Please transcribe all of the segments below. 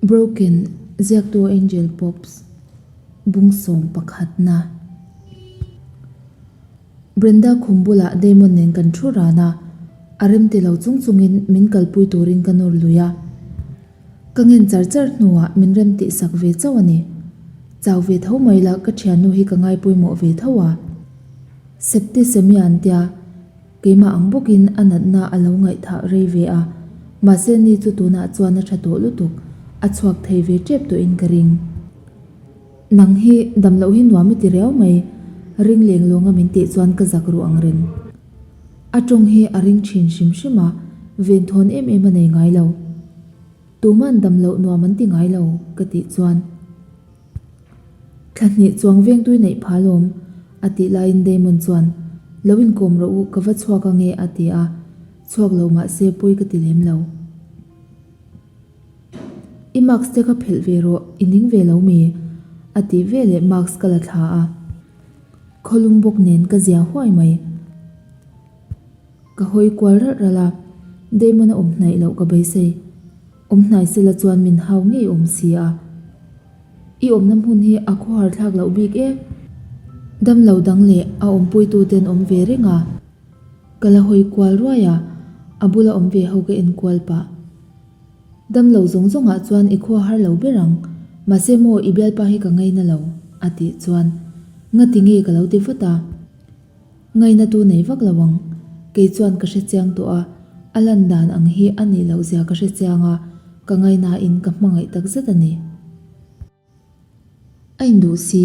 Broken, ziaktu Angel Pops, bung 11 na. Brenda khum bulah Damon nen kan thu ran a, a rem ti lo chung chungin min kalpui turin ka nawr lui a. Ka ngen char char hnuah min rem tih sak ve chauh a ni. Chau ve tho mai la ka thiannu hi ka ngai pawimawh ve tho a. Septicemia an tia, keimah ang bawkin a natna a lo ngaihthah rei ve a, mahse ni chu tunah chuan a tha tawh lutuk, a chhuak thei ve tep tawhin ka ring. Nang hi dam loh hi nuam i ti riau mai, ring leng lawnga min tih chuan ka zak ruh ang reng. A tawng hi a ring thin hrim hrim a, venthawn em em a nei ngai lo. Tuman dam loh nuam an ti ngai lo, ka tih chuan. Thla hnih chuang vengtui neih pha lawm, a tih laiin Damon chuan, Lo inkawm rawh u, ka va chhuak ange, a ti a. Chhuak lo mah se pawi ka ti lem lo. I mask te kha phelh ve rawh, i ning ve lo mi? a tih veleh mask ka la thla a. Khawlum bawk nen ka zia huai mai. Ka hawi kual ralh ralh a, Damon a awm hnaih loh ka beisei. Awm hnai sela chuan min hau ngei awm si a. I awmna hmun hi a khawhar thlak loh bik e. Damlo dang leh a awmpuitu ten awm ve reng a. Ka la hawi kual ruai a, a bula awm ve ho ka en kual pah. Damlo zawng zawngah chuan i khua har lo ber ang, mahse maw i bialpa hi ka ngaina lo, a tih chuan ngati nge ka lo ti vat a. Ngaina tu nei vak lo ang, kei chuan ka hre chiang tawh a, a lan dan ang hi a nih loh zia ka hre chiang a, ka ngainain ka hmangaih tak zet a ni. A induh si,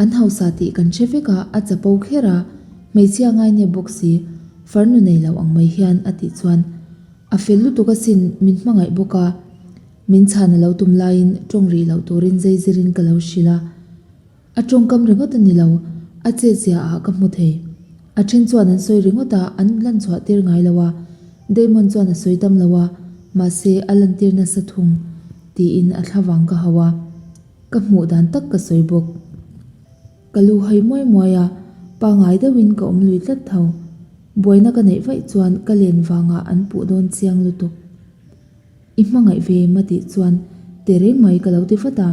an hausa tih kan hre vek a, a chapo kher a, hmeichhia ngainep bawk si, farnu nei lo ang mai hian a tih chuan a fel lutuk asin min hmangaih bawk a, min chhan a lo tum laiin tawng rih loh turin zeizirin ka lo hrilh a. A tawngkam ringawt a ni lo, a chetzia ah ka hmu thei. A then chuan an sawi ringawt a, an lan chhuah tir ngai lo a, Damon chuan a sawi tam lo a, mahse a lantir nasa thung, tiin a thlavang ka hauh a, ka hmuh dan tak ka sawi bawk. Ka lu hai muai muai a, pangai deuhin ka awm lui tlat tho. Buaina ka neih vaih chuan ka len vangah an puh dawn chiang lutuk. I hmangaih ve em a tih chuan te reng mai ka lo ti vat a.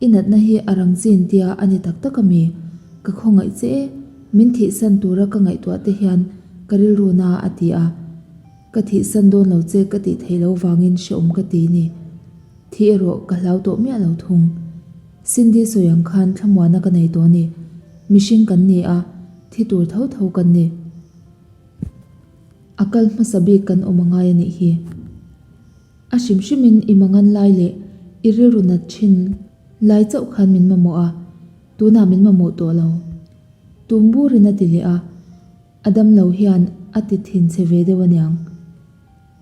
I natna hi a rang chin tia a ni tak tak ami? Ka khawngaih che e, min thihsan tura ka ngaihtuah te hian ka rilru na a ti a. Ka thihsan dawn lo che ka tih theih loh vangin hrehawm ka ti ni. Thi erawh ka hlau tawh miah lo thung. Cindy sawi ang khan thlamuana ka nei tawh ni. Mihring kan ni a, thi tur tho tho kan ni. A kal hmasa bik kan awm a ngai a nih hi. A hrim hrimin i mangan lai leh i rilru nat thin lai chauh khan min mamawh a, tunah min mamawh tawh lo. Tum burin a ti leh a, a damlo hian a ti thin che ve deuh aniang.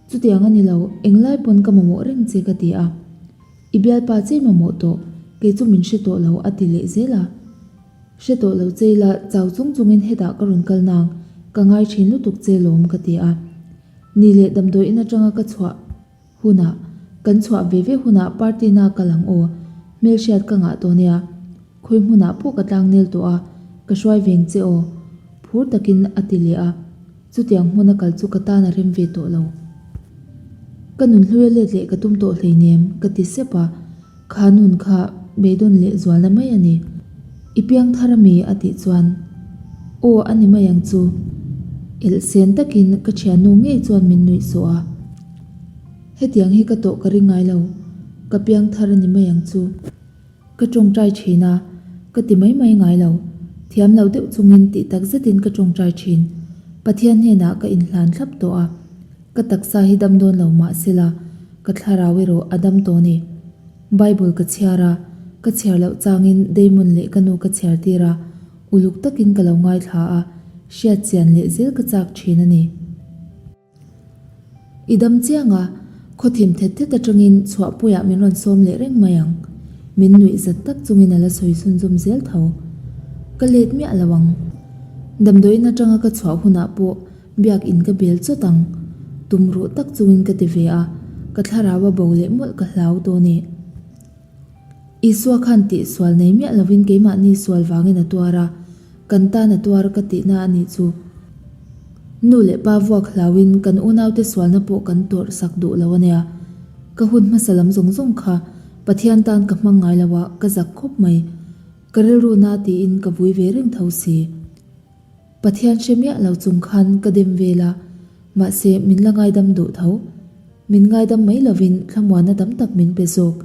Chutiang a ni lo, englai pawn ka mamawh reng che ka ti a. I bialpa chei mamawh tawh, kei chu min hre tawh lo a ti leh zel a. Hre tawh lo che ila chau chung chungin hetah ka rawn kal nang, ka ngai thin lutuk che lawm ka ti a. Ni leh damdawi in atanga ka chhuah hunah, kan chhuah ve ve hunah party na kal ang aw, hmelhriat ka ngah tawh nia, khawi hmunah pawh ka tlang nel tawh a, ka hruai veng che aw, phur takin a ti leh a, chutiang hmuna kal chu ka tan a rem ve tawh lo. Ka nunhlui a let leh ka tum tawh hleinem, ka ti sep a. Kha nun kha beidawn leh zualna mai a ni. I piang thar a mi? a tih chuan, Aw a ni mai ang chu. Elh sen takin ka thiannu ngei chuan min nuih sawh a. Hetiang hi ka tawh ka ring ngai lo. Ka piang thar a ni mai ang chu. Ka tawngtai thin a, ka ti mai mai ngai lo. Thiam lo deuh chungin tih tak zetin ka tawngtai thin. Pathian hnenah ka inhlan thlap tawh a. Ka taksa hi dam dawn lo mah sela, ka thlarau erawh a dam tawh ni. Bible ka chhiar a, ka chhiar loh changin Damon leh ka nu ka chhiar tir a, uluk takin ka lo ngaithla a, hriat chian leh zel ka chak thin a ni. I dam chiang a, khaw thim thet thet atangin chhuahpuiah min rawn sawm leh reng mai ang. Min nuih zat tak chungin a la sawi chhunzawm zel tho. Ka let miah lo ang. Damdawiin atanga ka chhuah hunah pawh Biakin ka bel chawt ang, tum ruh tak chungin ka ti ve a, ka thlarau a bo leh mawlh ka hlau dawn e. Isua khan tih sual nei miah lovin keimahni sual vangin a tuar a, kan tan a tuar ka tihna a nih chu. Nu leh pa vuak hlauin kan unaute sualna pawh kan tawrh sak duh lo a nia. Ka hun hmasa lam zawng zawng kha. Pathian tan ka hmang ngai lo a, ka zak khawp mai. Ka rilru na tiin ka vui ve reng tho si. Pathian hre miah lo chung khan ka dem vel a, mahse min la ngaidam duh tho. Min ngaidam mai lovin thlamuanna tam tak min pe zawk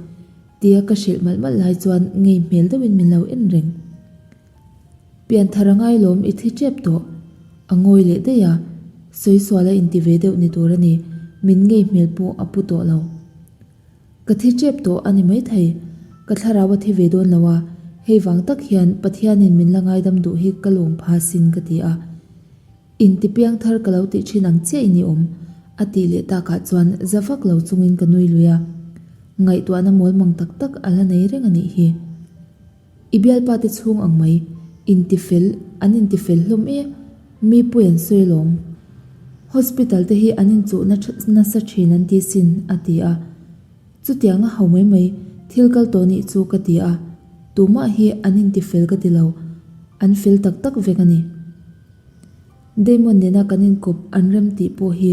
tia ka hrilh malh malh lai chuan ngei hmel deuhin min lo en reng. Pianthar a ngailawm i thi tep tawh. A ngawi leh daih a, sawi sual a inti ve deuh ni tur a ni, min ngei hmel pawh a pu tawh lo. Ka thi tep tawh a ni maithei, ka thlarau a thi ve dawn lo a, hei vang tak hian Pathianin min la ngaidam duh hi ka lawm pha sin ka ti a. Inti piang thar ka lo tih thin ang chiah in i awm, a tih leh takah chuan za vak lo chungin ka nui lui a. Ngaihtuahna mawl mang tak tak a la nei reng a nih hi. I bialpa te chhung ang mai, inti fel, an inti fel hlawm e, mi pawi an sawi alawm. Hospital te hi an inchuhna nasa thin an ti sin, a ti a. Chutiang a ho mai mai, thil kal tawh nih chu ka ti a, tumah hi an inti fel ka ti lo, an fel tak tak vek a ni. Damon nena kan inkawp an rem tih pawh hi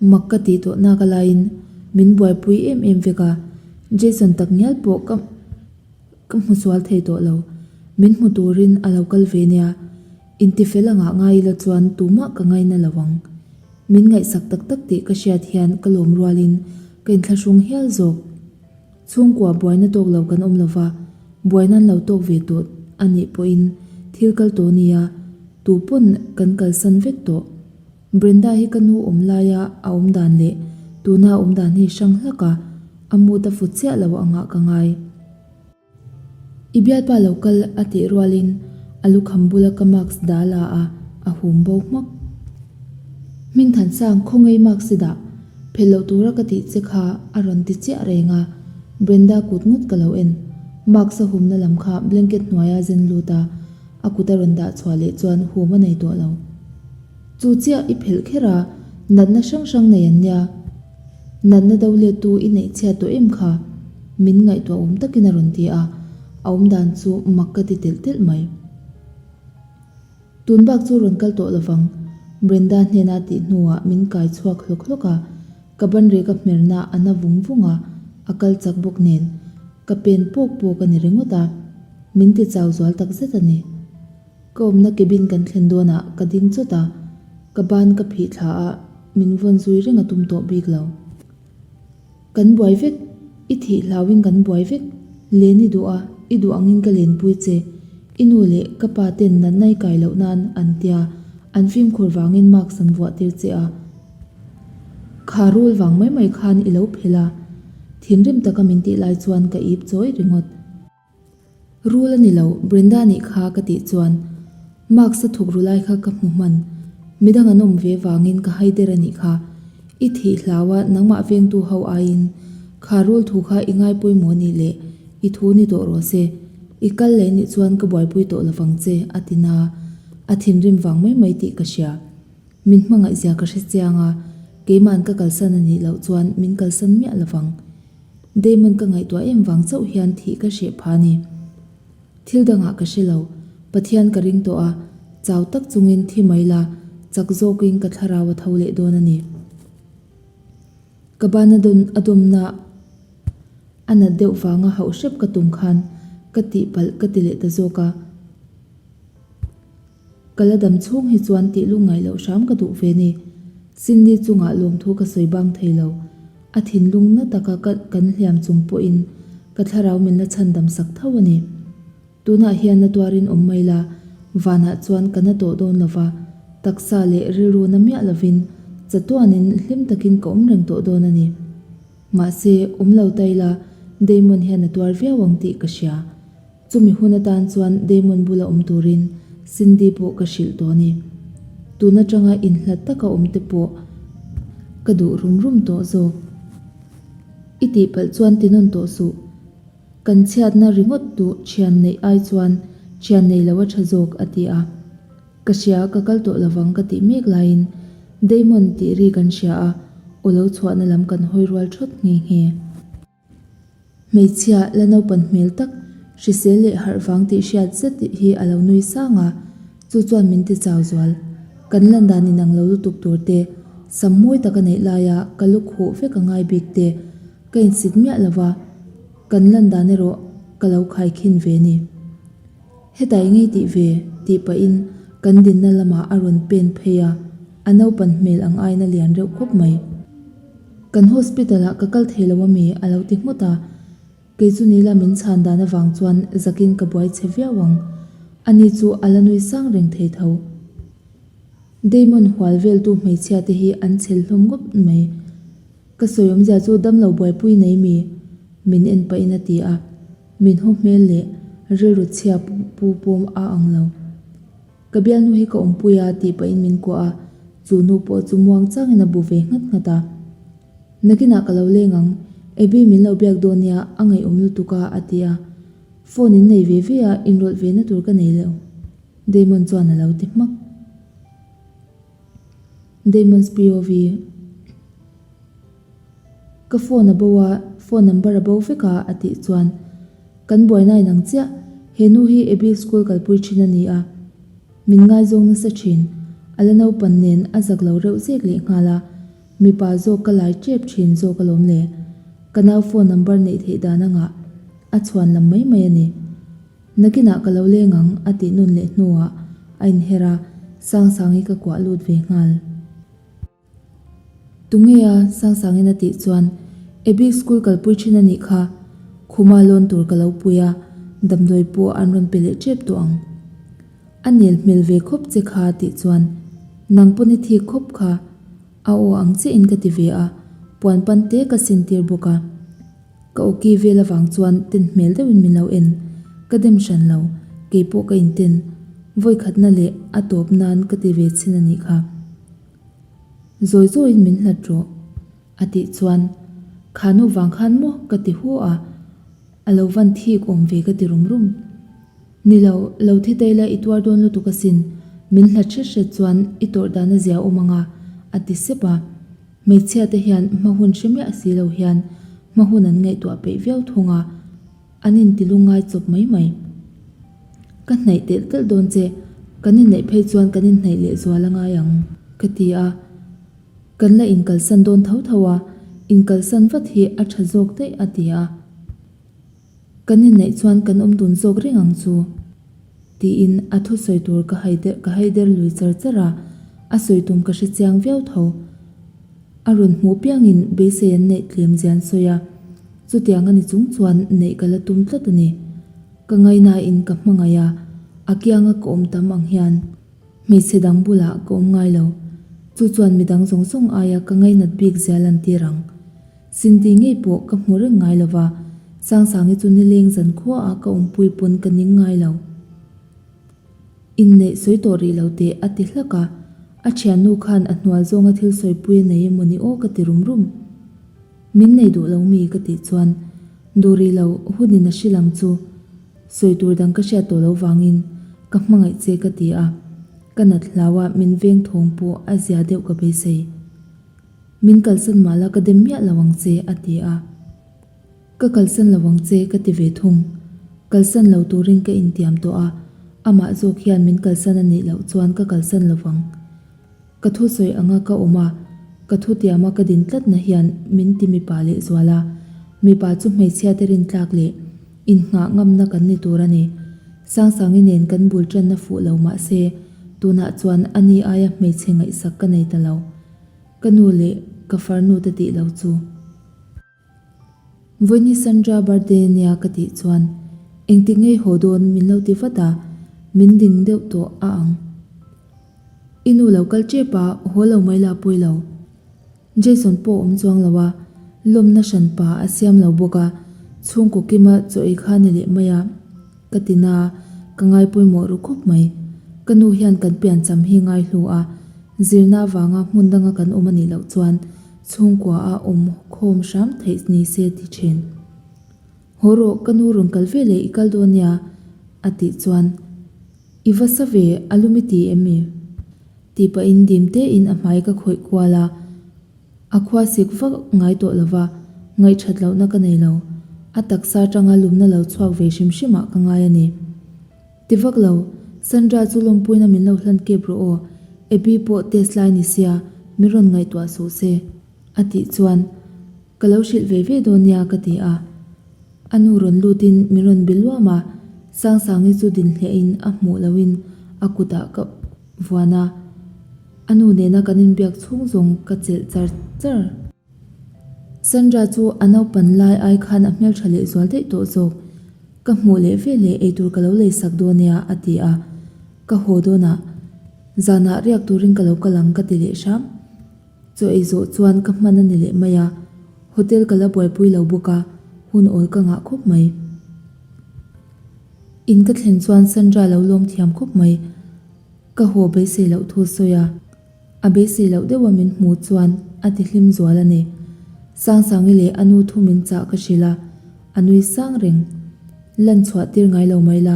mak ka tih tawh nak alaiin min buaipui em em vek a, Jason tak ngial pawh ka ka hmu sual thei tawh lo. Min hmu turin a lo kal ve nia, intifel angah ngai ila chuan tumah ka ngaina lo ang. Min ngaihsak tak tak tih ka hriat hian ka lawm rualin ka inthlahrung hial zawk. Chhungkua buaina tawk lo kan awm lova, buaina an lo tawk ve tawh a nih pawhin thil kal tawh nia, tu pawn kan kalsan vek tawh. Brenda hi ka nu awm laia a awm dan leh tuna a awm dan hi hrang hlak a, a mood a fut chiah lo angah ka ngai. I bialpa lo kal a tih rualin a lukham bula ka mask dah la a, a hum bo hmak. Hmingthansang khawngei mask i dah phelh loh tura ka tih che kha a rawn ti chiah reng a, Brenda kut ngawt ka lo en. Mask a humna lam kha blanket hnuaia zen lut a, a kut a rawn dah chhuah leh chuan hum a nei tawh lo. Chu chiah i phelh kher a, natna hrang hrang nei an nia. Natna do lettu i neih chhiat tawh em kha? Min ngaihtuah awm takin a rawn ti a, a awmdan chu mak ka ti telh telh mai. Tun bak chu rawn kal tawh lovang, Brenda hnena tih hnuah min kai chhuak hlawk hlawk a, ka banrek a hmerna a na vung vung a, a kal chak bawk nen ka pen pawk pawk a ni ringawt a, min ti chau zual takzet a ni. Ka awmna cabin kan thlen dawnah ka ding chawt a, ka ban ka phih thla a, min vawn zui reng a tum tawh bik lo. Kan buai vek, i thih hlauhin kan buai vek, len i duh a, i duh angin ka lenpui che, i nu leh ka pa ten natna i kai loh nan an tia, an fimkhur vangin mask an vuah tir che a, kha rul vang mai mai khan i lo phelh a, thinrim taka min tih lai chuan ka ip chawi ringawt. Rul a ni lo, Brenda nih kha ka tih chuan Max a thuk ru lai kha ka hmu hman. Midang an awm ve vangin ka hai der a nih kha. I thih hlau a nangmah vengtu ho aiin kha rul thu kha i ngai pawimawh nih leh i thu ni tawh rawh se. I kal leh nih chuan ka buaipui tawh lovang che a ti na. A thinrim vang mai mai tih ka hria. Min hmangaihzia ka hre chiang a, keima'n ka kalsan a nih loh chuan min kalsan miah lovang. Damon ka ngaihtuah em vang chauh hian thih ka hreh pha ni. Thil dangah ka hre lo, Pathian ka ring tawh a, chau tak chungin thi mai la, chak zawkin ka thlarau a tho leh dawn a ni. Ka ban a dawn a dawmna a nat deuh vanga hauh hrep ka tum khan ka tihpalh ka ti leh ta zawk a. Ka la dam chhung hi chuan tih lungngaih loh hram ka duh ve ni. Cindy chungah lawmthu ka sawi bang thei lo. A thinlung na taka ka kan hliam chung pawhin ka thlarau min la chhandam sak tho a ni. Tunah hian na tuarin awm mai la, vanah chuan ka na tawh dawn lova, taksa leh rilru na miah lovin chatuanin hlim takin ka awm reng tawh dawn a ni. Mahse, awm lo ta ila, Damon hian a tuar viau ang tih ka hria. Chumi hun atan chuan Damon bula awm turin Cindy pawh ka hrilh tawh a ni. Tun atanga inhlat taka awm te pawh ka duh rum rum tawh zawk. I tihpalh chuan ti nawn tawh suh. Kan chhiatna ringawt duh thian neih ai chuan thian nei lo a tha zawk a ti a. Ka hria ka kal tawh lovang ka tih mek laiin Damon tih ri kan hria a, aw lo chhuahna lam kan hawi rual thawt nghe nghe. Hmeichhia la naupan hmel tak, hrisel leh harh vang tih hriat zet hi a lo nui sang a, chu chuan min ti chau zual. Kan lan dan inang lo lutuk tur te, sam mawi tak a neih laia ka lu khuh vek a ngai bik te, ka insit miah lo va. Kan lan dan erawh ka lo khaikhin ve ni. Hetah i ngei tih ve tih pahin kan dinna lamah a rawn pen phei a, a naupan hmel ang aiin a lian reuh khawp mai. Kan hospital ah ka kal thei lo ami a lo ti nghut a, kei chu nila min chhan dan avang chuan zakin ka buai chhe viau ang. Ani chu a la nui sang reng thei tho. Damon hual veltu hmeichhia te hi an chhel hlawm ngawt mai. Ka sawi awmzia chu damlo buaipui nei mi? Min en pahin a ti a, min haw hmel leh rilru chhia pu pawm a ang lo. Ka bialnu hi ka awmpui a tih pahin min kuah a, chu nu pawh chu muang changin a bu ve nghat nghat a. Nakinah ka lo leng ang, Abby min lo biak dawn nia a ngaihawm lutuk a a ti a. Phone in nei ve ve a, inrawlh ve na tur ka nei lo. Damon chuan a lo ti hmak. Damon's POV. Ka phone a bo a, phone number a bo vek a a tih chuan kan buaina inang chiah, he nu hi Abby school kalpui thin a ni a, min ngaizawng nasa thin, a la naupan nen a zak lo reuh zek leh nghal a, mipa zawk ka lai tep thin zawk alawm le, ka nau phone number neih theih dan anga a chhuan lam mai mai a ni. Nakinah ka lo leng ang a tih nun leh hnuah a inher a, Sangsangi ka kuah lut ve nghal. Tunge a? Sangsangin a tih chuan Abby school kalpui thin a nih kha, khuma lawn tur ka lo pui a, damdawi pawh an rawn pe leh tep tawh ang. A nel hmel ve khawp che kha a tih chuan Nang pawn i thik khawp kha, a aw ang chiahin ka ti ve a, puan pan te ka sin tir bawk a. Ka awki vel avang chuan ten hmel deuhin min lo en. Ka dem hran lo, keipawh ka inten. Vawikhatna leh a tawp nan ka ti ve chhin a nih kha. Zawi zawiin min hlat rawh. A tih chuan, Kha nu vang khan maw? ka ti hu a. A lo van thik awm ve ka ti rum rum. Ni lo, lo thi daih la i tuar dawn lutuk asin. Min hlat hret hret chuan i tawrh dan a zia awm ang a, a ti sep a. Hmeichhia te hian hma hun hre miah si lo hian hma hun an ngaihtuah peih viau thung a, an inti lungngai chawp mai mai. Ka hnaih telh telh dawn che, kan inneih phei chuan kan inhnaih leh zual a ngai ang, ka ti a. Kan la inkalsan dawn tho tho a, inkalsan vat hi a tha zawk daih a ti a. Kan inneih chuan kan awm dun zawk reng ang chu. Tiin a thusawi tur ka hai der ka hai der lui char char a, a sawi tum ka hre chiang viau tho. A rawn hmuh piangin beisei an neih tlem zia an sawi a, chutiang a ni chung chuan neih ka la tum tlat a ni. Ka ngainain ka hmangaih a, a kianga ka awm tam ang hian hmeichhe dang bulah ka awm ngai lo. Chu chuan midang zawng zawng aia ka ngainat bik zia lantir ang. Cindy ngei pawh ka hmu reng ngai lova, Sangsangi chu nileng zan khuaah ka awmpui pawn ka ning ngai lo. Inneih sawi tawh rih lo teh a ti hlak a, a thiannu khan a hnual zawnga thil sawipui a nei emaw ni aw ka ti rum rum. Min nei duh lo mi ka tih chuan duh rih lo hunin a hrilh ang chu sawi tur dang ka hriat tawh lo vangin ka hmangaih che ka ti a, ka nat hlau a min veng thawng pawh a zia deuh ka beisei. Min kalsan mah la ka dem miah lo ang che, a ti a. Ka kalsan lo ang che, ka ti ve thung. Kalsan lo turin ka intiam tawh a, amah zawk hian min kalsan a nih loh chuan ka kalsan lo vang. Ka thusawi anga ka awm a, ka thutiama ka din tlatna hian min ti mipa lehzual a, mipa chu hmeichhiate rintlak leh innghah ngamna kan ni tur a ni. Sangsangi nen kan bul tanna fuh lo mah se, tunah chuan ani aia hmeichhe ngaihsak ka nei ta lo. Ka nu leh ka farnu te tih lo chu. Vawiini Sandra birthday ania ka tih chuan engtik ngei haw dawn min lo ti vat a, min ding deuh tawh a ang. I nu lo kal tep a, haw lo mai la pawi lo. Jason pawh awm chuang lo a, lawmna hran pa a siam lo bawk a, chhungkaw kima chaw ei kha ni leh mai a. Ka ti na, ka ngai pawimawh ru khawp mai. Ka nu hian kan piancham hi ngai hlu a, zirna avanga hmun danga kan awm a nih loh chuan chhungkua a awm khawm hram theih ni se ti thin. Haw rawh, ka nu rawn kal ve leh i kal dawn nia, a tih chuan, I va sa ve, a lum i ti em mi? Tih pahin dim tein a hmai ka khawih kual a. A khua sik vak ngai tawh lova, ngaihthat lohna ka nei lo. A taksa atanga lumna lo chhuak ve hrim hrimah ka ngai a ni. Ti vak lo, Sandra chu lawmpuina min lo hlan kep rawh aw, Abby pawh test lai ni sia, min rawn ngaihtuah suh se, a tih chuan, Ka lo hrilh ve ve dawn nia ka ti a. A nu rawn lutin min rawn be luam a, Sangsangi chu din hliahin a hmuh lohin a kutah ka vuan a, a nu nena kan inbiak chhung zawng ka chelh char char. Sandra chu a naupan lai ai khan a hmeltha leh zual daih tawh zawk. Ka hmuh leh ve leh eitur ka lo lei sak dawn nia a ti a, ka haw dawnah zanah riak turin ka lo kal ang ka ti leh hram. Chaw ei zawh chuan ka hman a ni leh mai a, hotel ka la buaipui lo bawk a, hun awl ka ngah khawp mai. In ka thlen chuan Sandra lo lawm thiam khawp mai, ka haw beisei loh thu sawi a, a beisei loh deuha min hmuh chuan a ti hlim zual a ni. Sangsangi leh a nu thu min chah ka hrilh a, a nui sang reng. Lan chhuah tir ngai lo mai la,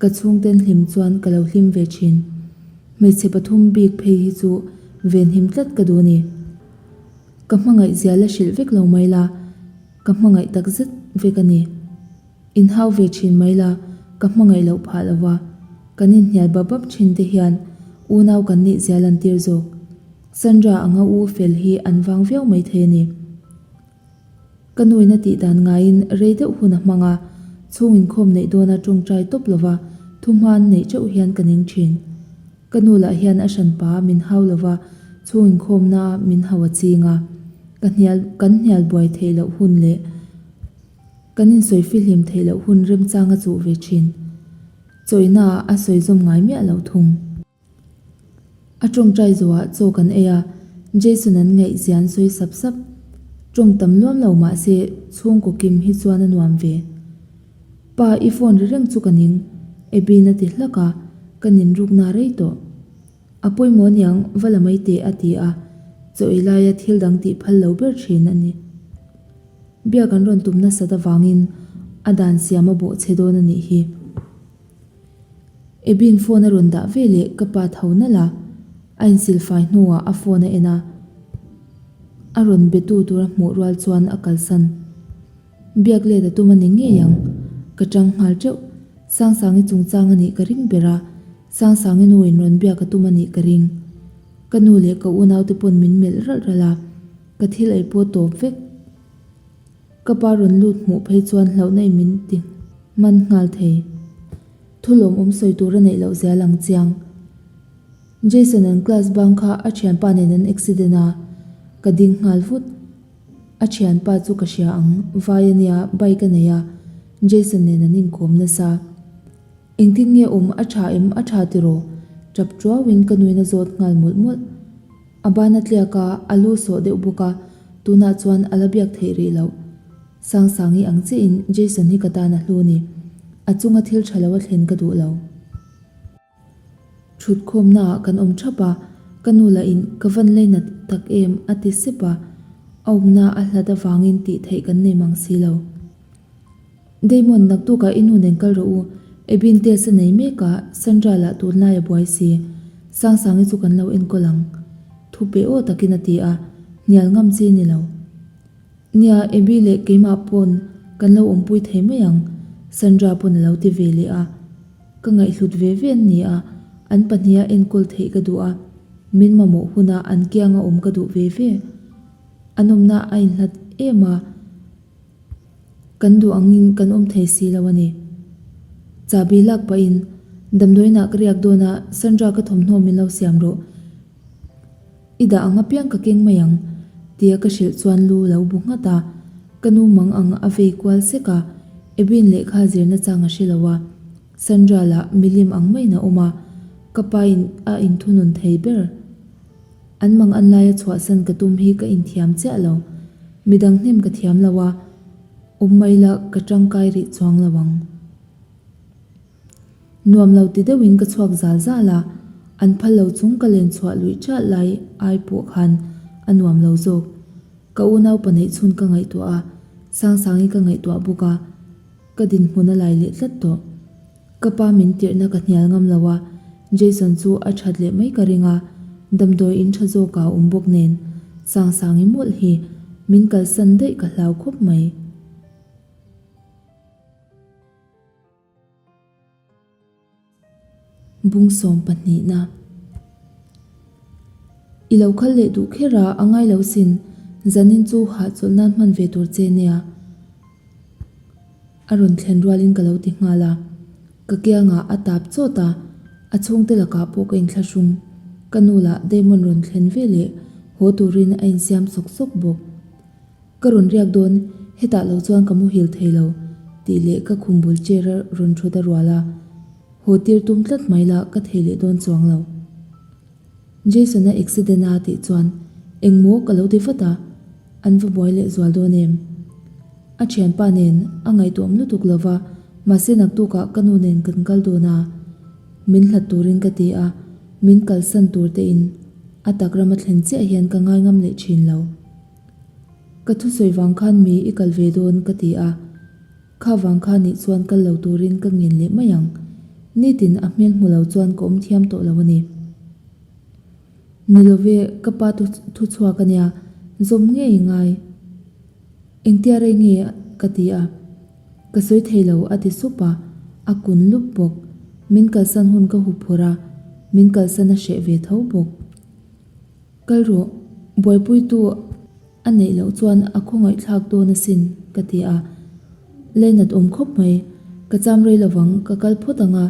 ka chhungten hlim chuan ka lo hlim ve thin. Hmeichhe pathum bik phei hi chu venhim tlat ka duh a ni. Ka hmangaih zia la hrilh vek lo mai la, ka hmangaih tak zet vek a ni. Inhau ve thin mai la, ka hmangaih loh phah lo va, kan inhnial bap bap thin te hian unau kan nih zia lantir zawk. Sandra anga u fel hi an vang viau mai thei a ni. Ka nuin a tih dan ngaiin rei deuh hun a hmang a, chhung inkhawm neih dawna tawngtai tawp lova thuhman neih teuh hian ka ning thin. Ka nu lah hian a hranpa min hau lova chhung inkhawmna min hau a ching a, ka hnial kan hnial buai theih loh hun leh kan insawi fihlim theih loh hun remchang a chuh ve thin. Chawihnaah a sawi zawm ngai miah loh thung. A tawngtai zawhah chaw kan ei a, Jason an ngaih zia an sawi sap sap. Tawng tam luam lo mah se chhungkaw kim hi chuan a nuam ve. Pa i phone ri reng chu ka ning, Abby-in a ti hlak a, ka nin rukna rei tawh. A pawimawh aniang va la mai teh a ti a, chaw ei laia thil dang tih phal lo ber thin a ni. Biak an rawn tum nasat avangin a dan siam a bawh chhe dawn a nih hi. Abby-in phone a rawn dah ve leh ka pa tho nalh a, a insilfai hnuah a phone a en a, a rawn be tu tur a hmuh rual chuan a kalsan. Biak let a tum a ni ngei ang, ka tang nghal teuh. Sangsangi chungchang a nih ka ring ber a, Sangsangi nu in rawn biak a tum a nih ka ring. Ka nu leh ka unaute pawn min melh ralh ralh a, ka thil ei pawh tawp vek. Ka pa rawn lut hmuh phei chuan hlauhna in min ti hman nghal thei. Thu lawmawm sawi tur a neih loh zia lang chiang. Jason an class bang kha a thianpa nen an accident a, ka ding nghal vut. A thianpa chu ka hria ang, vai a nia, bike a nei a, Jason nen an inkawm nasa. Engtin nge awm a tha em a tha tiraw? Tap tuauin ka nuin a zawt nghal mawlh mawlh. A ban a tliak a, a lu sawh deuh bawk a, tunah chuan a la biak theih rih loh. Sangsangi ang chiahin Jason hi ka tan a hlu ni. A chunga thil tha lo a thlen ka duh lo. Thutkhawmnaah kan awm thap a, ka nu lah in ka van leinat tak em a ti sep a, a awmna a hlat avangin tih theih kan nei mang si lo. Damon, naktukah i nu nen kal rawh u, Abby-in test a nei mek a, Sandra lah tunlai a buai si. Sangsangi chu kan lo enkawl ang. Thu pe aw takin a ti a, hnial ngam chi ni lo. Nia, Abby leh keimah pawn kan lo awmpui thei mai ang, Sandra pawn a lo ti ve leh a. Ka ngaihhlut ve ve an ni a, an pahniha enkawl theih ka duh a, min mamawh huna an kianga awm ka duh ve ve. An awmna a inhlat em a. Kan duh angin kan awm thei si lo a ni. Chahbi lak pahin damdawiinah ka riak dawn a, Sandra ka thawmhnaw min lo siam rawh. I dah ang apiang ka keng mai ang, tia ka hrilh chuan lu lo bu nghat a. Ka nu mang ang a vei kual sek a, Ebin lehkha zirna chang a hre lo a. Sandra lah milim ang maiin a awm a, ka pain a inthunun thei ber. An mang an laia chhuahsan ka tum hi ka inthiam chiah lo. Midang hnem ka thiam lo a, awm mai la ka tangkai rih chuang lo ang. Nuam lo ti deuhin ka chhuak zal zal a, an phal lo chung ka len chhuah luih ṭalh lai ai pawh khan a nuam lo zawk. Ka unau pahnih chhun ka ngaihtuah a, Sangsangi ka ngaihtuah bawk a, ka dinhmun a lai leh tlat tawh. Ka pa min tirhna ka hnial ngam lo a, Jason chu a that leh mai ka ring a, damdawi in tha zawk a awm bawk nen Sangsangi mawlh hi min kalsan daih ka hlau khawp mai. Bung sawm pahnihna. I lo kal leh duh kher a, a ngai lo sin, zanin chu hahchawlh nan hman ve tur che nia. A rawn thlen rualin ka lo ti nghal a. Ka kiangah a tap chawt a, a chhungte lakah pawh ka inthlahrung. Ka nu lah Damon rawn thlen ve leh haw turin a insiam sawk sawk bawk. Ka rawn riak dawn, hetah lo chuan ka muhil thei lo, tih leh ka khum bul chair a rawn thut a rual a. Haw tir tum tlat mai la ka thei leh dawn chuang lo. Jason-a accident a tih chuan engmaw ka lo ti vat a, an va buai leh zual dawn em? A thianpa nen a ngaihtuahawm lutuk lo va, mahse naktukah ka nu nen kan kal dawn a, min hlat turin ka ti a, min kalsan tur tein a tak rama thlen chiah hian ka ngaingam leh thin lo. Ka thusawi vang khan mi i kal ve dawn ka ti a. Kha vang kha nih chuan kal lo turin ka ngen leh mai ang. Nitin a hmel hmu lo chuan ka awm thiam tawh lo a ni. Ni love, ka pa thu chhuak a nia, zawm ngei ngai. Engtia rei nge ka ti a. Ka sawi thei lo a ti sup a, a kun lup bawk. Min kalsan hun ka hup phawrh a, min kalsan a hreh ve tho bawk. Kal rawh, buaipuitu a neih loh chuan a khawngaihthlak dawn asin, ka ti a. Leinat awm khawp mai, ka cham rei lovang, ka kal phawt ang a,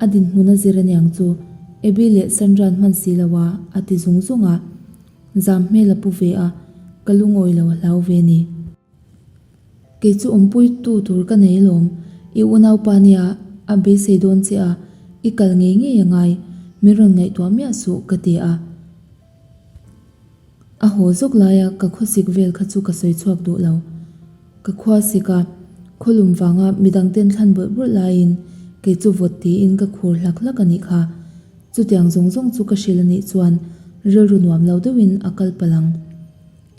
a dinhmun a zir aniang chu, Abby leh Sandra an hman si lo a, a ti zung zung a. Zam hmel a pu ve a, ka lungawi lo a hlau ve ni. Kei chu awmpuitu tur ka nei alawm, i unaupa nia a beisei dawn che a, i kal ngei ngei a ngai, min rawn ngaihtuah miah suh ka ti a. A haw zawk laia ka khawsik vel kha chu ka sawi chhuak duh lo. Ka khua sik a, khawlum vanga midangten thlan bawlh bawlh laiin kei chu vawt tiin ka khur hlak hlak a nih kha. Chutiang zawng zawng chu ka hrilh a nih chuan rilru nuam lo deuhin a kal palh ang.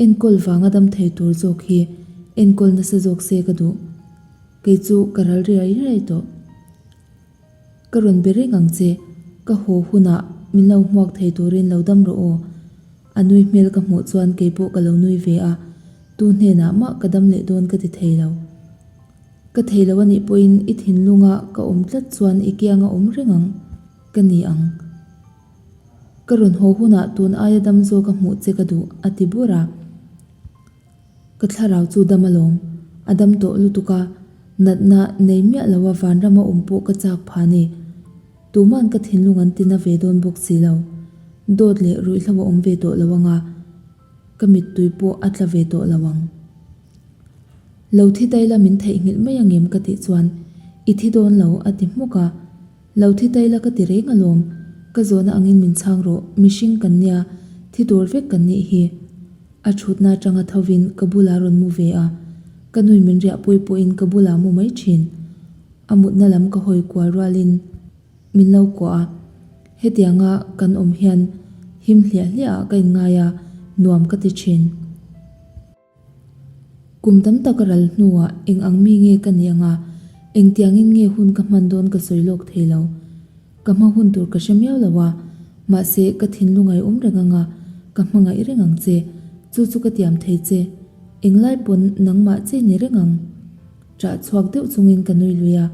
Enkawl vanga dam thei tur zawk hi enkawl nasa zawk se ka duh. Kei chu ka ral riai riai tawh. Ka rawn be reng ang che, ka haw hunah min lo hmuak thei turin lo dam rawh aw. A nui hmel ka hmuh chuan kei pawh ka lo nui ve a, tu hnenah mah ka dam leh dawn ka ti thei lo. Ka thei lo anih pawhin i thinlunga ka awm tlat chuan i kianga awm reng ang ka ni ang. Ka rawn haw hunah tun aia dam zawk a hmuh che ka duh, a ti bur a. Ka thlarau chu dam alawm, a dam tawh lutuk a, natna nei miah lo a vanrama awm pawh ka chak pha ni. Tuman ka thinlung an tina ve dawn bawk si lo. Dawt leh ruihhlo a awm ve tawh lo anga, ka mittui pawh a tla ve tawh lo ang. Lo thi taila min theihnghilh mai angem ka tih chuan, I thi dawn lo, a ti hmuk a. Lo thi taila ka ti reng alawm, ka zawhna angin min chhang rawh, mihring kan nia, thi tur vek kan nih hi. A thutna atanga thovin ka bulah rawn mu ve a, ka nui min riahpui pawhin ka bulah mu mai thin. A mutna lam ka hawi kual rualin min lo kuah a, hetianga kan awm hian him hliah hliah ah ka inngai a, nuam ka ti thin. Kum tam tak a ral hnuah eng ang mi nge ka nih anga engtiangin nge hun ka hman dawn ka sawi lawk thei lo. Ka hma hun tur ka hre miau lo a, mahse ka thinlung a awm reng anga ka hmangaih reng ang che, chu chu ka tiam thei che. Englai pawn nangmah che ni reng ang. Ṭah chhuak deuh chungin ka nui lui a,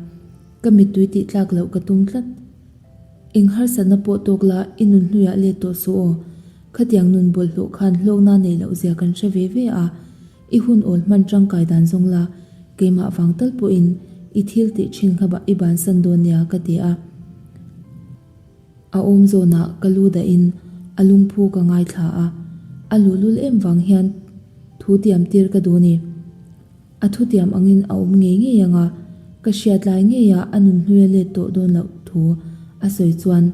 ka mittui tih tlak loh ka tum tlat. Eng harsatna pawh tawk la i nun hnuiah let tawh suh aw. Khatiang nun bawlhhlawh khan hlawkna neih loh zia kan hre ve ve a, i hun awl hman tangkai dan zawng la, keimah vang tal pawhin i thil tih thin kha i bansan dawn nia ka ti a. A awm zawnah ka lu dahin a lungphu ka ngaithla a, a luhlul em vang hian thu tiam tir ka duh ni. A thutiam angin a awm ngei ngei ang a, ka hriat lai ngeia a nun hlui a let tawh dawn loh thu a sawi chuan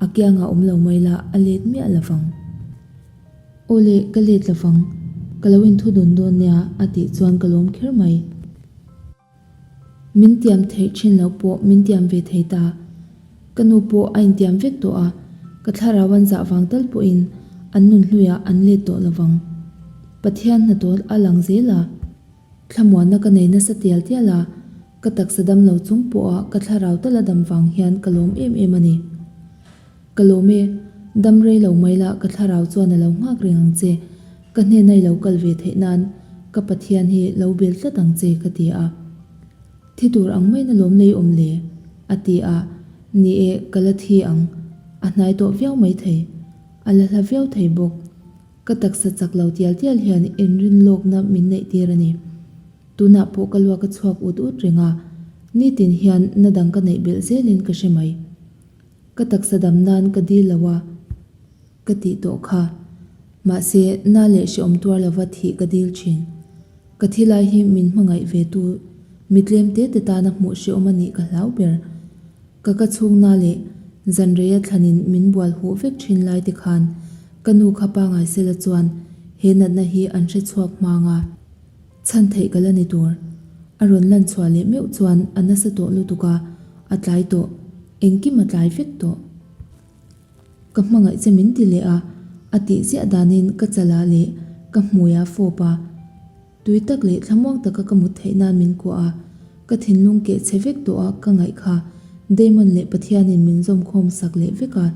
a kiangah awm lo mai la a let miah lo vang. Aw le, ka let lo vang, ka lo inthu dun dawn nia a tih chuan ka lawm kher mai. Min tiam theih thin loh pawh min tiam ve thei ta. Ka nu pawh a intiam vek tawh a, ka thlarau an zah vang tal pawhin an nun hluiah an let tawh lo vang. Pathian hnathawh a lang zel a, thlamuanna ka nei nasa tial tial a, ka taksa dam lo chung pawha ka thlarau tal a dam vang hian ka lawm em em a ni. Ka lawm e, dam rei lo mai la ka thlarau chuan a lo nghak reng ang che, ka hnena i lo kal ve theih nan ka Pathian hi lo bel tlat ang che ka ti a. Thi tur ang maiin a lawm lei awm le? a ti a, ni e, ka la thi ang, a hnai tawh viau maithei, a la hla viau thei bawk. Ka taksa chak lo tial tial hian inrin lawkna min neih tir a ni. Tunah pawh ka luak a chhuak ut ut reng a. Nitin hian na dang ka neih belh zelin ka hre mai. Ka taksa dam nan ka dil lo a, ka tih tawh kha. Mahse, na leh hrehawm tuar lova thih ka dil thin. Ka thi lai hi min hmangaih ve tu mi tlem te te tana hmuh hrehawm a nih ka hlau ber. Ka ka chhungna leh zanreia thlanin min bual huh vek thin lai te khan ka nu kha pangai sela chuan he natna hi an hre chhuak hmang a. Chhan theih ka la ni tur. A rawn lan chhuah leh meuh chuan a nasa tawh lutuk a, a tlai tawh. Engkim a tlai vek tawh. Ka hmangaih che min ti leh a, a tih ziah danin ka chalah leh ka hmui a fawp a. Tui tak leh thlamuang taka ka mut theih nan min kuah a, ka thinlung keh chhe vek tawh a ka ngaih kha Damon leh Pathianin min zawmkhawm sak leh vek a.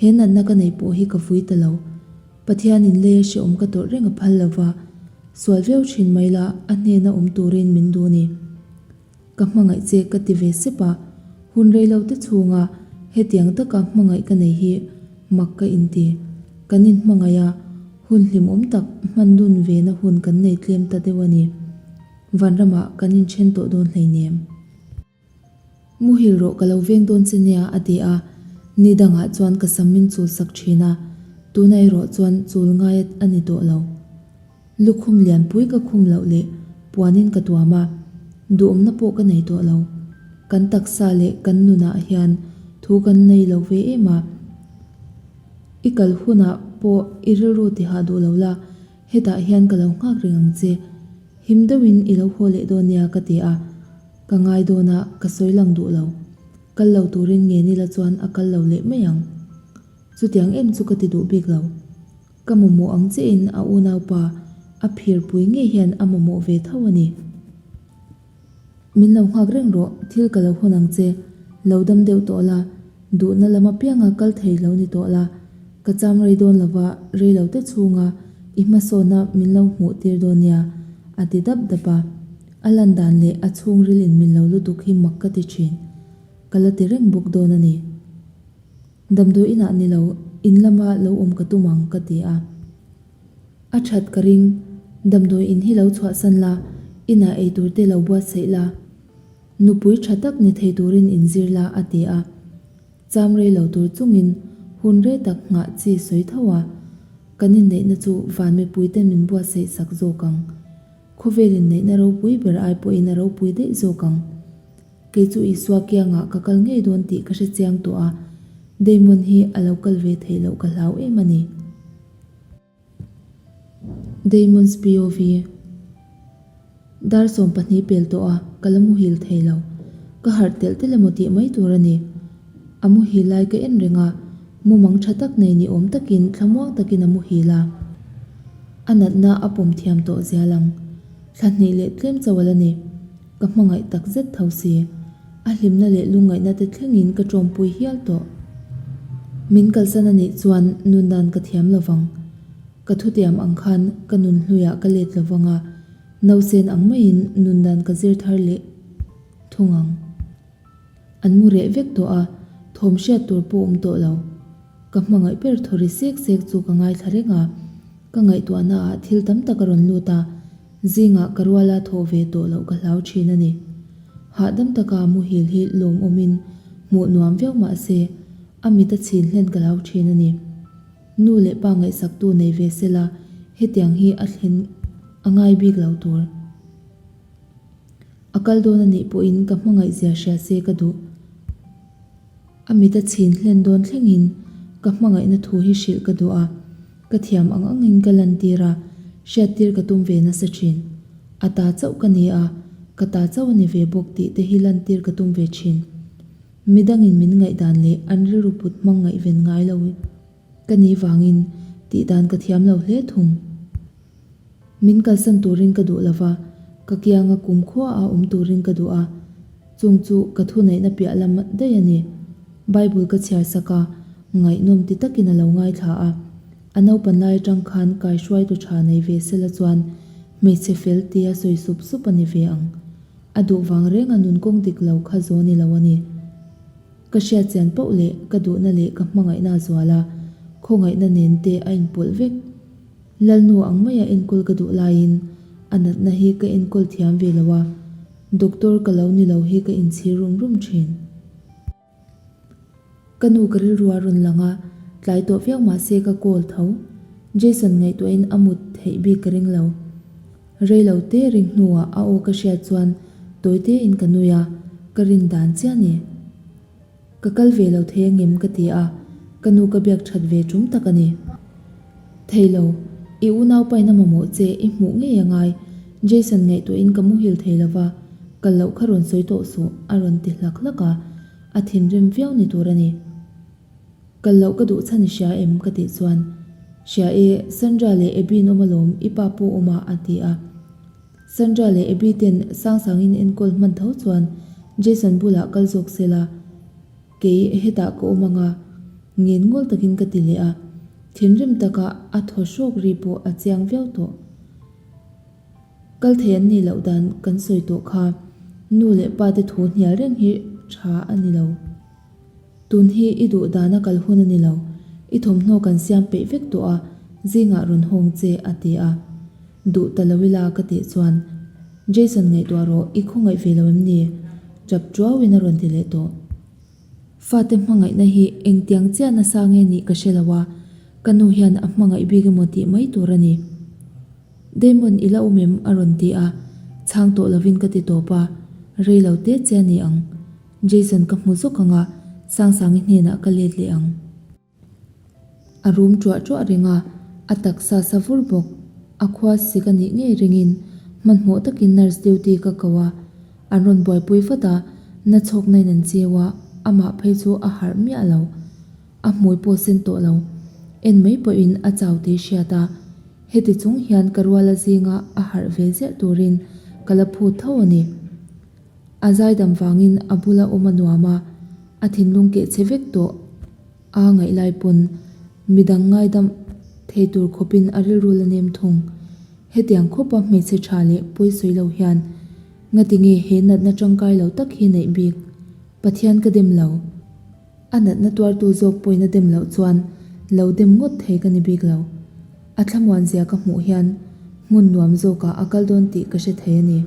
He natna ka neih pawh hi ka vui ta lo. Pathianin leia hrehawm ka tawrh reng a phal lo va, sual viau thin mai la a hnena awm turin min duh ni. Ka hmangaih che ka ti ve sep a, hun rei lo te chhunga hetiang taka hmangaih ka nei hi mak ka inti. Kan inhmangaih a, hun hlimawm tak hman dun ve na hun kan nei tlem ta deuh a ni. Vanramah kan inthen tawh dawn hleinem. Muhil rawh ka lo veng dawn che nia a ti a, ni dangah chuan ka sam min chul sak thin a, tuna erawh chuan chul ngai a ni tawh lo. Lukhum lianpui ka khum loh leh puanin ka tuam a, duhawmna pawh ka nei tawh lo. Kan taksa leh kan nunah hian thu kan nei lo ve em a, i kal hunah pawh i rilru tihah duh lo la, hetah hian ka lo nghak reng ang che. Him deuhin i lo haw leh dawn nia ka ti a, ka ngai dawn a, ka sawi lang duh lo. Kal lo turin nge nila chuan a kal lo leh mai ang. Chutiang em chu ka ti duh bik lo. Ka mamawh ang chiahin a unaupa a phirpui ngei hian a mamawh ve tho a ni. Min lo nghak reng rawh, thil ka lo hawn ang che, lo dam deuh tawh la, duhna lam apianga kal thei lo ni tawh la, ka cham rei dawn lova rei lo te chhunga i hmasawna min lo hmuh tir dawn nia, a ti dap dap a. A lan dan leh a chhungril in min lo lutuk hi mak ka ti thin. Ka la ti reng bawk dawn a ni. Damdawi inah ni lo, in lama lo awm ka tum ang ka ti a. A that ka ring, damdawi in hi lo chhuahsan la, inah ei tur te lo buatsaih la. Nupui tha tak ni thei turin in zir la a ti a. Cham rei lo tur chungin hun rei tak nghah chi sawi tho a. Kan inneihna chu van mipui ten min buatsaih sak zawk ang. Khawvel inneihna ropui ber ai pawhin a ropui daih zawk ang. Kei chu Isua kiangah ka kal ngei dawn tih ka hre chiang tawh a, Damon hi a lo kal ve theih loh ka hlau em a ni. Damon's POV Dar 12 pel tawh a, ka la muhil thei lo. Ka harh telh telh emaw tih mai tur a ni. A muhil lai ka en reng a, mumang tha tak nei ni awm takin thlamuang takin a muhil a. A natna a pawm thiam tawh zial ang. Thla hnih leh tlem chauh a la ni. Ka hmangaih tak zet tho si. A hlimna leh lungngaihna te thlengin ka tawmpui hial tawh. Min kalsan a nih chuan nun dan ka thiam lo vang. Ka thutiam ang khan ka nun hluiah ka let lo vang a, nausen ang maiin nun dan ka zir thar leh thung ang. An mu reh vek tawh a, thawm hriat tur pawh awm tawh lo. Ka hmangaih ber thawri sek sek chu ka ngaithla reng a, ka ngaihtuahna ah thil tam tak a rawn lut a, zingah ka ruala thawh ve tawh loh ka hlau thin a ni. Hahdam taka muhil hi lawmawmin hmuh nuam viau mah se, a mit a chhin hlen ka hlau thin a ni. Nu leh pa ngaihsaktu nei ve sela hetiang hi a thlen a ngai bik lo tur. A kal dawn a nih pawhin ka hmangaih zia hria se ka duh. A mit a chhin hlen dawn thlengin ka hmangaihna thu hi hrilh ka duh a, ka thiam ang angin ka lantir a, hriattir ka tum ve nasa thin. A ta chauh ka ni a, ka ta chauh a ni ve bawk tih te hi lantir ka tum ve thin. Midangin min ngaihdan leh an rilru put hmang ngaihven ngai lo ka nih vangin tihdan ka thiam lo hle thung. Min kalsan turin ka duh lova, ka kianga kumkhua a awm turin ka duh a, chung chu ka thuneihna piah lam daih a ni. Bible ka chhiar sak a, ngaihnawm ti takin a lo ngaithla a. A naupan lai atang khan kaihruaitu tha nei ve sela chuan hmeichhe fel tia sawi sup sup a ni ve ang. A duh vang reng a nun kawng dik lo kha zaw ni lo a ni. Ka hriatchian poh leh ka duhna leh ka hmangaihna a zual a, khawngaihna nen te a inpawlh vek. Lalnu ang maia enkawl ka duh laiin a natna hi ka enkawl thiam ve lo a. Doctor ka lo ni lo hi ka inchhir rum rum thin. Ka nu ka rilru a rawn lang a, tlai tawh viau mah se ka call tho. Jason ngaihtuahin a mut theih bik ka ring lo. Rei lo te ring hnuah a aw ka hriat chuan tawi tein ka nui a, ka rin dan chiah ni. Ka kal ve lo thei angem ka ti a, ka nu ka biak that ve tum tak a ni. Thei lo, i unaupain a mamawh che i hmuh ngei a ngai, Jason ngaihtuahin ka muhil thei lo va, kal loh kha rawn sawi tawh suh a rawn ti hlak hlak a, a thinrim viau ni tur a ni. Kal loh ka duh chhan i hria em? ka tih chuan, Hria e, Sandra leh Abby in awm alawm, i pa pawh awm a a ti a. Sandra leh Abby ten Sangsangin enkawl hman tho chuan Jason bulah kal zawk se la, kei hetah ka awm anga ngen ngawl takin ka ti leh a, thinrim taka a thaw hrawk ri pawh a chiang viau tawh. Kal thei an nih loh dan kan sawi tawh kha nu leh pa te thu hnial reng hi tha a ni lo. Tun hi i duh dana kal hun a ni lo, i thawmhnaw kan siam peih vek tawh a, zingah rawn hawng che a ti a. Duh ta lo ila ka tih chuan, Jason ngaihtuah rawh, i khawngaih ve lo em ni? Tap tuauin a rawn ti leh tawh. Fate hmangaihna hi engtiang chiah nasa nge nih ka hre lo a, ka nu hian a hmangaih bik emaw tih mai tur a ni. Damon i la awm em? a rawn ti a, chhang tawh lovin ka ti tawp a, rei lo te che a ni ang. Jason ka hmu zawk ang a, Sangsangi hnenah ka let leh ang. A rum ṭuah ṭuah reng a, a taksa sa vur bawk. A khua sik a nih ngei ringin hmanhmawh takin nurse duty ka ko a, an rawn buaipui vat a, na chhawkna in an chiu a, amah phei chu a harh miah lo. A hmui pawh sen tawh lo. En mai pawhin a chau tih hriat a, heti chung hian ka ruala zinga a harh ve ziah turin ka la phut tho a ni. A zaidam vangin a bula awm a nuam a, a thinlung keh chhe vek tawh a ngaih lai pawn midang ngaidam thei tur khawpin a rilru la nem thung. Hetiang khawpa hmeichhe tha leh pawi sawi lo hian ngati nge he natna tangkai lo tak hi neih bik? Pathian ka dem lo. A natna tuartu zawk pawhin a dem loh chuan lo dem ngawt thei ka ni bik lo. A thlamuan zia ka hmuh hian hmun nuam zawkah a kal dawn tih ka hre thei a ni.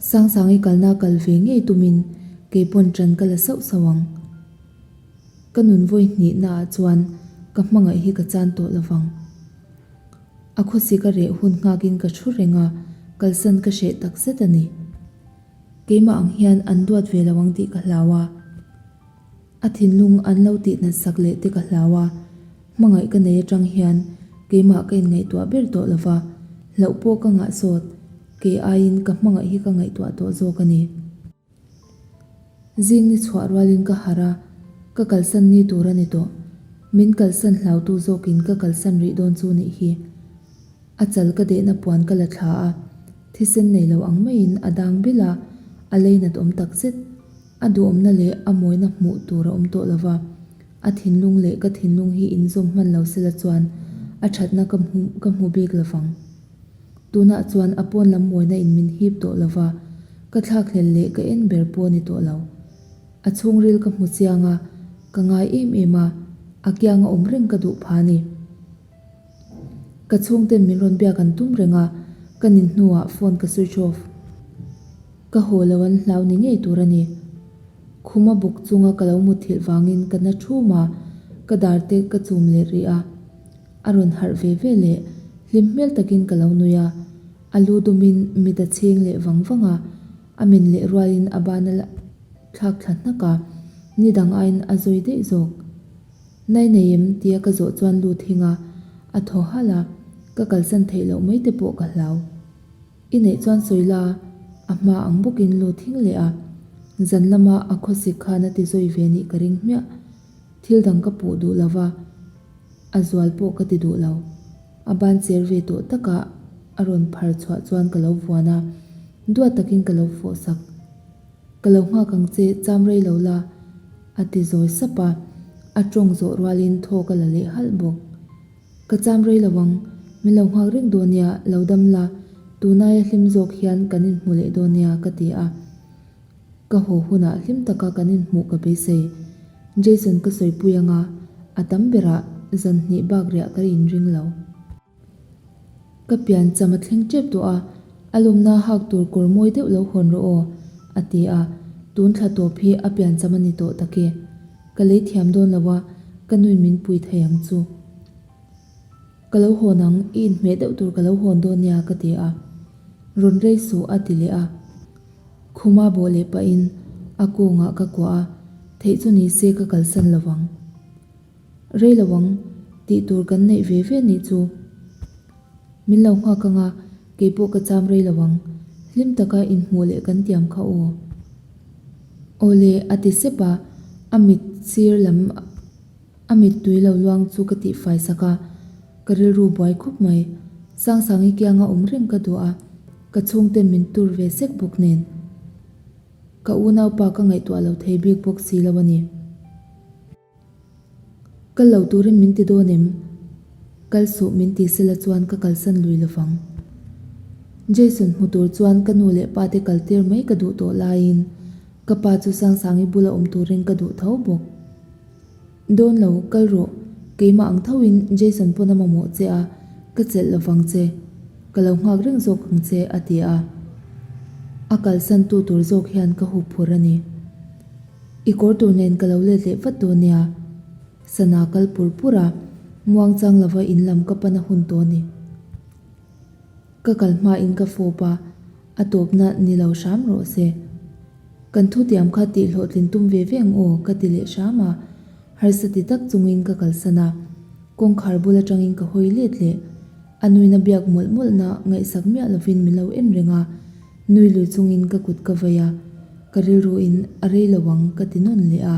Sangsangi kalna kal ve ngei tumin kei pawn ṭan ka la sauh sauh ang. Ka nun vawi hnihnaah chuan ka hmangaih hi ka chan tawh lo vang. A khawsik a reh hun nghakin ka thu reng a, kalsan ka hreh takzet a ni. Keimah ang hian an duat ve lo ang tih ka hlau a, a thinlung an lo tih nat sak leh te ka hlau a, hmangaih ka nei atang hian keimah ka inngaihtuah ber tawh lo va, hlauh pawh ka ngah sawt, kei aiin ka hmangaih hi ka ngaihtuah tawh zawk a ni. Zing ni chhuah rualin ka harh a, ka kalsan ni tur a ni tawh, min kalsan hlautu zawkin ka kalsan rih dawn chu nih hi. A chal ka dehna puan ka la thla a, thisen nei lo ang maiin a dang bil a, a leinat awm tak zet. A duhawmna leh a mawina hmuh tur a awm tawh lo va, a thinlung leh ka thinlung hi inzawm hman lo sela chuan a thatna ka hmu ka hmu bik lo vang. Tunah chuan a pawn lam mawina in min hip tawh lo va, ka thlakhlel leh ka en ber pawh a ni tawh lo. A chhungril ka hmu chiang a, ka ngai em em a, a kianga awm reng ka duh pha a ni. Ka chhungten min rawn biak an tum reng a, ka nin hnuah phone ka switch off. Ka haw lo an hlau ni ngei tur a ni. Khuma buk chunga ka lo mutthilh vangin ka na thum a, ka dar te ka chum leh rih a. A rawn harh ve ve leh hlim hmel takin ka lo nui a, a lu dumin mit a chhing leh vang vang a, a men leh rualin a ban a thlak thla hnak a, nidang aiin a zawi daih zawk. Nai nei em? tia ka zawh chuan lut hing a, a thaw halh a, ka kalsan theih loh mai te pawh ka hlau. I neih chuan sawi la, a hma ang bawkin lut hing leh a, zan lama a khawsik khan a ti zawi ve nih ka ring hmiah. Thil dang ka puh duh lo va, a zual pawh ka ti duh lo. A ban cher ve tawh takah a rawn phar chhuah chuan ka lo vuan a, duat takin ka lo fawh sak. Ka lo nghak ang che, cham rei lo la, a ti zawi sap a, a tawng zawh rualin thaw ka la leh halh bawk. Ka cham rei lo ang, min lo nghak reng dawn nia, lo dam la, tunaia hlim zawk hian kan inhmu leh dawn nia, ka ti a. Ka haw hunah hlim taka kan inhmuh ka beisei. Jason ka sawipui anga, a tam berah zan hnih bak riah ka inring lo. Ka pian cham a thleng tep tawh a, A lumna hak tur kawr mawi deuh lo hawn rawh aw, a ti a, tun thla tawp hi a piancham a ni tawh tak e. Ka lei thiam dawn lo a, ka nuin min pui thei ang chu. Ka lo hawn ang, i inhmeh deuh tur ka lo hawn dawn nia ka ti a. Rawn rei suh a ti leh a. Khuma bawh leh pahin a kungah ka kuah a, theih chu ni se ka kalsan lo vang. Rei lo ang, tih tur kan neih ve ve nih chu. Min lo nghak ang a, keipawh ka cham rei lo ang. Hlim taka inhmuh leh kan tiam kha aw. Awle a ti sep a, a mit sir lam A mittui lo luang chu ka tihfai sak a, ka rilru buai khawp mai. Sangsangi kianga awm reng ka duh a, ka chhungten min tur ve sek bawk nen. Ka unaupa ka ngaihtuah lo thei bik bawk si lo a ni. Kal lo turin min ti dawn em? Kal suh min ti sela chuan ka kalsan lui lovang. Jason hmu tur chuan ka nu leh pa te kal tir mai ka duh tawh laiin ka pa chu Sangsangi bula awm turin ka duh tho bawk. Dawn lo, kal rawh. Keimah ang thoin Jason pawn a mamawh che a, ka chelh lovang che. Ka lo nghak reng zawk ang che, a ti a. A kalsan tu tur zawk hian ka hup phur a ni. I kawr tur nen ka lo let leh vat dawn nia. Sana kal pur pur a, muangchang lova in lam ka pan a hun tawh a ni. Ka kal hmain ka fawp a, a tawpna ni lo hram rawh se. Kan thutiam kha tih hlawhtlin tum ve ve ang aw ka ti leh hram a, harsa ti tak chungin ka kalsan a, kawngkhar bul atangin ka hawi let leh. A nuina biak mawlh mawlhna ngaihsak miah lovin min lo en reng a, nui lui chungin ka kut ka vei a, ka rilruin a rei lo ang ka ti nawn leh a.